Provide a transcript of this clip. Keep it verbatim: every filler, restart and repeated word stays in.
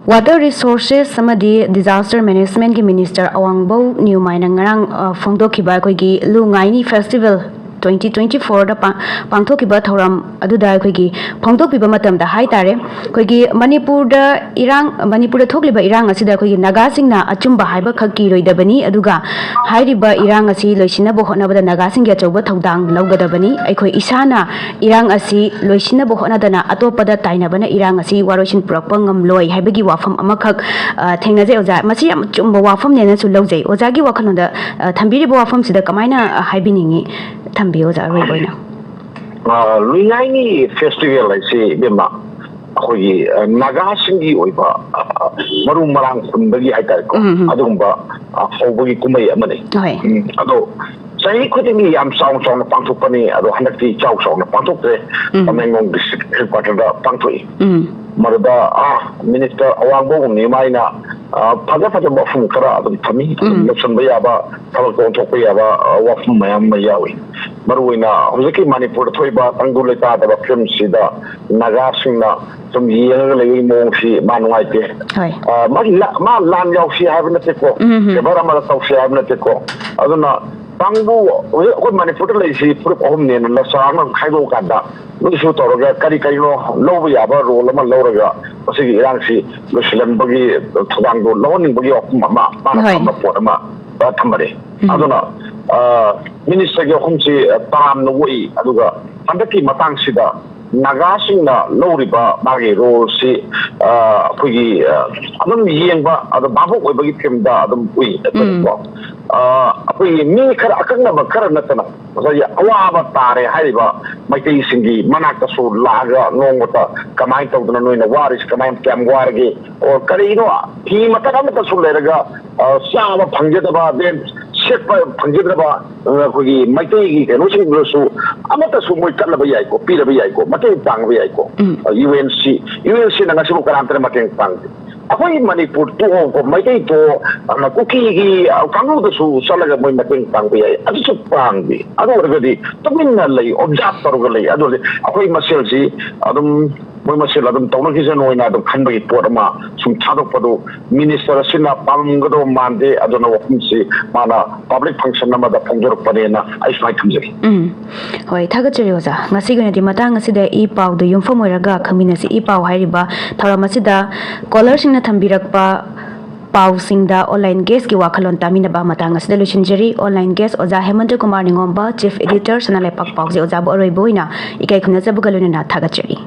Water Resources ꯑꯃꯗꯤ Disaster Managementꯀꯤ Minister ꯑꯋꯥꯡꯕꯧ ꯅꯤꯌꯨꯃꯥꯏꯅ ꯉꯔꯥꯡ, ꯑ, ꯐꯣꯡꯗꯣꯛꯈꯤꯕ ꯑꯩꯈꯣꯏꯒꯤ ꯂꯨ ꯉꯥꯏꯅꯤ Festival twenty twenty fourꯗ ꯄꯥꯡ-, ꯄꯥꯡꯊꯣꯛꯈꯤꯕ ꯊꯧꯔꯝ ꯑꯗꯨꯗ ꯑꯩꯈꯣꯏꯒꯤ ꯐꯣꯡꯗꯣꯛꯄꯤꯕ ꯃꯇꯝꯗ ꯍꯥꯏ ꯇꯥꯔꯦ, ꯑꯩꯈꯣꯏꯒꯤ ꯃꯅꯤꯄꯨꯔꯗ ꯏꯔꯥꯡ, ꯃꯅꯤꯄꯨꯔꯗ ꯊꯣꯛꯂꯤꯕ ꯏꯔꯥꯡ ꯑꯁꯤꯗ ꯑꯩꯈꯣꯏꯒꯤ ꯅꯥꯒꯥꯁꯤꯡꯅ ꯑꯆꯨꯝꯕ ꯍꯥꯏꯕꯈꯛ ꯀꯤꯔꯣꯏꯗꯕꯅꯤ, ꯑꯗꯨꯒ ꯍꯥꯏꯔꯤꯕ ꯏꯔꯥꯡ ꯑꯁꯤ ꯂꯣꯏꯁꯤꯟꯅꯕ ꯍꯣꯠꯅꯕꯗ ꯅꯥꯒꯥꯁꯤꯡꯒꯤ ꯑꯆꯧꯕ ꯊꯧꯗꯥꯡ ꯂꯧꯒꯗꯕꯅꯤ꯫ ꯑꯩꯈꯣꯏ ꯏꯁꯥꯅ ꯏꯔꯥꯡ ꯑꯁꯤ ꯂꯣꯏꯁꯤꯟꯅꯕ ꯍꯣꯠꯅꯗꯅ ꯑꯇꯣꯞꯄꯗ ꯇꯥꯏꯅꯕꯅ ꯏꯔꯥꯡ ꯑꯁꯤ ꯋꯥꯔꯣꯏꯁꯤꯟ ꯄꯨꯔꯛꯄ ꯉꯝꯂꯣꯏ ꯍꯥꯏꯕꯒꯤ ꯋꯥꯐꯝ ꯑꯃꯈꯛ, ꯑ, ꯊꯦꯡꯅꯖꯩ ꯑꯣꯖꯥ꯫ ꯃꯁꯤ ꯌꯥꯝ ꯆꯨꯝꯕ ꯋꯥꯐꯝꯅꯦꯅꯁꯨ ꯂꯧꯖꯩ꯫ ꯑꯣꯖꯥꯒꯤ ꯋꯥꯈꯜꯂꯣꯟꯗ, ꯑ, ꯊꯝꯕꯤꯔꯤꯕ ꯋꯥꯐꯝꯁꯤꯗ ꯀꯃꯥꯏꯅ, ꯑ, ꯍꯥꯏꯕꯤꯅꯤꯡꯉꯤ? ꯊꯝꯕꯤꯌꯨ ꯑꯣꯖꯥ, ꯑꯔꯣꯏꯕ ꯑꯣꯏꯅ꯫ ꯑ, ꯂꯨꯏꯉꯥꯏꯅꯤ Festival ꯍꯥꯏꯁꯤ, ꯏꯕꯦꯝꯃ, ꯑꯩꯈꯣꯏꯒꯤ, ꯑ, ꯅꯥꯒꯥꯁꯤꯡꯒꯤ ꯑꯣꯏꯕ, ꯑ, ꯃꯔꯨ ꯃꯔꯥꯡ ꯍꯨꯟꯕꯒꯤ ꯍꯥꯏꯇꯥꯔꯦꯀꯣ, ꯎꯝ, ꯎꯝ꯫ ꯑꯗꯨꯒꯨꯝꯕ, ꯑ, ꯍꯧꯕꯒꯤ ꯀꯨꯝꯍꯩ ꯑꯃꯅꯤ꯫ ꯍꯣꯏ꯫ ꯎꯝ, ꯑꯗꯣ ꯆꯍꯤ ꯈꯨꯗꯤꯡꯒꯤ ꯌꯥꯝ ꯆꯥꯎꯅ ꯆꯥꯎꯅ ꯄꯥꯡꯊꯣꯛꯄꯅꯤ, ꯑꯗꯣ ꯍꯟꯗꯛꯇꯤ ꯏꯆꯥꯎ ꯆꯥꯎꯅ ꯄꯥꯡꯊꯣꯛꯇ꯭ꯔꯦ꯫ ꯎꯝ꯫ ꯇꯃꯦꯡꯂꯣꯡ district headquarterꯗ ꯄꯥꯡꯊꯣꯛꯏ꯫ ꯎꯝ꯫ ꯃꯗꯨꯗ, ꯑ, Minister ꯑꯋꯥꯡꯕꯧ ꯅꯤꯌꯨꯃꯥꯏꯅ, ꯑ, ꯐꯖ ꯐꯖꯕ ꯋꯥꯐꯝ ꯈꯔ ꯑꯗꯨꯝ ꯊꯝꯃꯤ, ꯑꯗꯨꯝ ꯎꯝ꯫ ꯂꯧꯁꯤꯟꯕ ꯌꯥꯕ, ꯊꯕꯛꯇ ꯑꯣꯟꯊꯣꯛꯄ ꯌꯥꯕ, ꯑ, ꯋꯥꯐꯝ ꯃꯌꯥꯝ ꯑꯃ ꯌꯥꯎꯏ꯫ ꯃꯔꯨꯑꯣꯏꯅ ꯍꯧꯖꯤꯛꯀꯤ ꯃꯅꯤꯄꯨꯔꯗ ꯊꯣꯛꯏꯕ ꯇꯪꯗꯨ ꯂꯩꯇꯥꯗꯕ ꯐꯤꯕꯝꯁꯤꯗ ꯅꯥꯒꯥꯁꯤꯡꯅ ꯁꯨꯝ ꯌꯦꯡꯉꯒ ꯂꯩꯕꯒꯤ ꯃꯑꯣꯡꯁꯤ ꯃꯥ ꯅꯨꯡꯉꯥꯏꯇꯦ꯫ ꯍꯣꯏ꯫ ꯑ, ꯃꯥ ꯂꯥ-, ꯃꯥ ꯂꯥꯟ ꯌꯥꯎꯁꯤ ꯍꯥꯏꯕ ꯅꯠꯇꯦꯀꯣ, ꯎꯝ, ꯎꯝ꯫ Favour ꯑꯃꯗ ꯇꯧꯁꯤ ꯍꯥꯏꯕ ꯅꯠꯇꯦꯀꯣ꯫ ꯑꯗꯨꯅ ꯇꯪꯗꯨ ꯍꯧꯖꯤꯛ ꯑꯩꯈꯣꯏ ꯃꯅꯤꯄꯨꯔꯗ ꯂꯩꯔꯤꯁꯤ ꯐꯨꯔꯨꯞ ꯑꯍꯨꯝꯅꯦꯅ ꯆꯥꯎꯔꯥꯛꯅ ꯈꯥꯏꯗꯣꯛꯑꯀꯥꯟꯗ ꯃꯣꯏꯁꯨ ꯇꯧꯔꯒ ꯀꯔꯤ ꯀꯔꯤꯅꯣ ꯂꯧꯕ ꯌꯥꯕ role ꯑꯃ ꯂꯧꯔꯒ ꯃꯁꯤꯒꯤ ꯏꯔꯥꯡꯁꯤ ꯂꯣꯏꯁꯤꯜꯍꯟꯕꯒꯤ ꯊꯧꯗꯥꯡꯗꯣ ꯂꯧꯍꯟꯅꯤꯡꯕꯒꯤ ꯋꯥꯐꯝ ꯑꯃ ꯃꯥꯅ ꯍꯣꯏ꯫ ꯊꯝꯕ ꯄꯣꯠ ꯑꯃ, ꯑ, ꯊꯝꯕꯅꯦ꯫ ꯎꯝ꯫ ꯑꯗꯨꯅ, ꯑ, Ministerꯒꯤ ꯋꯥꯐꯝꯁꯤ, ꯑ, ꯇꯔꯥꯝꯅ ꯑꯣꯛꯏ꯫ ꯑꯗꯨꯒ ꯍꯟꯗꯛꯀꯤ ꯃꯇꯥꯡꯁꯤꯗ ꯅꯥꯒꯥꯁꯤꯡꯅ ꯂꯧꯔꯤꯕ ꯃꯥꯒꯤ roleꯁꯤ, ꯑ, ꯑꯩꯈꯣꯏꯒꯤ, ꯑ, ꯑꯗꯨꯝ ꯌꯦꯡꯕ, ꯑꯗꯣ ꯚꯥꯕꯨꯛ ꯑꯣꯏꯕꯒꯤ ꯐꯤꯕꯝꯗ ꯑꯗꯨꯝ ꯎꯏ ꯎꯝ꯫ ꯑꯩꯈꯣꯏꯅꯀꯣ꯫ ꯑ, ꯑꯩꯈꯣꯏꯒꯤ ꯃꯤ ꯈꯔ ꯑꯀꯛꯅꯕ ꯈꯔ ꯅꯠꯇꯅ ꯉꯁꯥꯏꯒꯤ ꯑꯋꯥꯕ ꯇꯥꯔꯦ ꯍꯥꯏꯔꯤꯕ ꯃꯩꯇꯩꯁꯤꯡꯒꯤ ꯃꯅꯥꯛꯇꯁꯨ ꯂꯥꯛꯑꯒ ꯅꯣꯡꯃꯇ ꯀꯃꯥꯏꯅ ꯇꯧꯗꯅ ꯅꯣꯏꯅ ꯋꯥꯔꯤꯁꯤ ꯀꯃꯥꯏꯅ, ꯀꯌꯥꯝ ꯋꯥꯔꯒꯦ, ꯑꯣ ꯀꯔꯤꯅꯣ ꯐꯤ ꯃꯇꯠ ꯑꯃꯠꯇꯁꯨ ꯂꯩꯔꯒ, ꯑ, ꯆꯥꯕ ꯐꯪꯖꯗꯕ, then ꯁꯦꯠꯄ ꯐꯪꯖꯗ꯭ꯔꯕ, ꯑ, ꯑꯩꯈꯣꯏꯒꯤ ꯃꯩꯇꯩꯒꯤ ꯀꯩꯅꯣꯁꯤꯡꯗꯨꯗꯁꯨ ꯑꯃꯠꯇꯁꯨ ꯃꯣꯏ ꯀꯠꯂꯕ ꯌꯥꯏꯀꯣ, ꯄꯤꯔꯕ ꯌꯥꯏꯀꯣ, ꯃꯇꯦꯡ ꯄꯥꯡꯕ ꯌꯥꯏꯀꯣ꯫ ꯎꯝ꯫ ꯑ, UNC, UNCꯅ ꯉꯁꯤꯐꯥꯎ ꯀꯅꯥꯝꯇꯅ ꯃꯇꯦꯡ ꯄꯥꯡꯗꯦ꯫ ꯑꯩꯈꯣꯏ ꯃꯅꯤꯄꯨꯔ ꯇꯣꯛꯑꯣꯀꯣ, ꯃꯩꯇꯩ ꯇꯣꯛꯑꯣ, ꯑ, ꯀꯨꯀꯤꯒꯤ, ꯑ, ꯀꯥꯡꯕꯨꯗꯁꯨ ꯆꯠꯂꯒ ꯃꯣꯏ ꯃꯇꯦꯡ ꯄꯥꯡꯕ ꯌꯥꯏ, ꯑꯗꯨꯁꯨ ꯄꯥꯡꯗꯦ꯫ ꯑꯗꯨ ꯑꯣꯏꯔꯒꯗꯤ ꯇꯨꯃꯤꯟꯅ ꯂꯩ, observe ꯇꯧꯔꯒ ꯂꯩ꯫ ꯑꯗꯨ ꯑꯣꯏꯔꯗꯤ ꯑꯩꯈꯣꯏ ꯃꯁꯦꯜꯁꯤ ꯑꯗꯨꯝ ꯃꯣꯏ ꯃꯁꯦꯜ ꯑꯗꯨꯝ ꯇꯧꯅꯈꯤꯁꯅꯨ ꯍꯥꯏꯅ ꯑꯗꯨꯝ ꯈꯟꯕꯒꯤ ꯄꯣꯠ ꯑꯃ ꯁꯨꯝ ꯊꯥꯗꯣꯛꯄꯗꯨ ꯃꯤꯅꯤꯁꯇꯔ ꯑꯁꯤꯅ ꯄꯥꯝꯂꯝꯒꯗꯕ ꯃꯥꯟꯗꯦ꯫ ꯑꯗꯨꯅ ꯋꯥꯐꯝꯁꯤ ꯃꯥꯅ ꯄꯕ꯭ꯂꯤꯛ ꯐꯪꯁꯟ ꯑꯃꯗ ꯐꯣꯡꯗꯣꯔꯛꯄꯅꯦꯅ ꯑꯩ ꯁꯨꯃꯥꯏꯅ ꯊꯝꯖꯒꯦ꯫ ꯎꯝ꯫ ꯍꯣꯏ, ꯊꯥꯒꯠꯆꯔꯤ ꯑꯣꯖꯥ꯫ ꯉꯁꯤꯒꯤ ꯑꯣꯏꯅꯗꯤ ꯃꯇꯥꯡ ꯑꯁꯤꯗ ꯏ ꯄꯥꯎꯗ ꯌꯨꯝꯐꯝ ꯑꯣꯏꯔꯒ ꯈꯪꯃꯤꯟꯅꯁꯤ꯫ ꯏ ꯄꯥꯎ ꯍꯥꯏꯔꯤꯕ ꯊꯧꯔꯝ ꯑꯁꯤꯗ ꯀꯣꯂꯔꯁꯤꯡꯅ ꯊꯝꯕꯤꯔꯛꯄ ꯄꯥꯎꯁꯤꯡꯗ ꯑꯣꯟꯂꯥꯏꯟ ꯒꯦꯁꯀꯤ ꯋꯥꯈꯜꯂꯣꯟ ꯇꯥꯃꯤꯟꯅꯕ ꯃꯇꯥꯡ ꯑꯁꯤꯗ ꯂꯣꯏꯁꯤꯟꯖꯔꯤ꯫ ꯑꯣꯟꯂꯥꯏꯟ ꯒꯦꯁ ꯑꯣꯖꯥ ꯍꯦꯃꯟꯇ ꯀꯨꯃꯥꯔ ꯅꯤꯉꯣꯝꯕ, ꯆꯤꯐ ꯏꯗꯤꯇꯔ, ꯁꯅꯥ ꯂꯩꯄꯥꯛ ꯄꯥꯎꯁꯦ ꯑꯣꯖꯥꯕꯨ ꯑꯔꯣꯏꯕ ꯑꯣꯏꯅ ꯏꯀꯥꯏ ꯈꯨꯝꯅꯖꯕꯒ ꯂꯣꯏꯅꯅ ꯊꯥꯒꯠꯆꯔꯤ꯫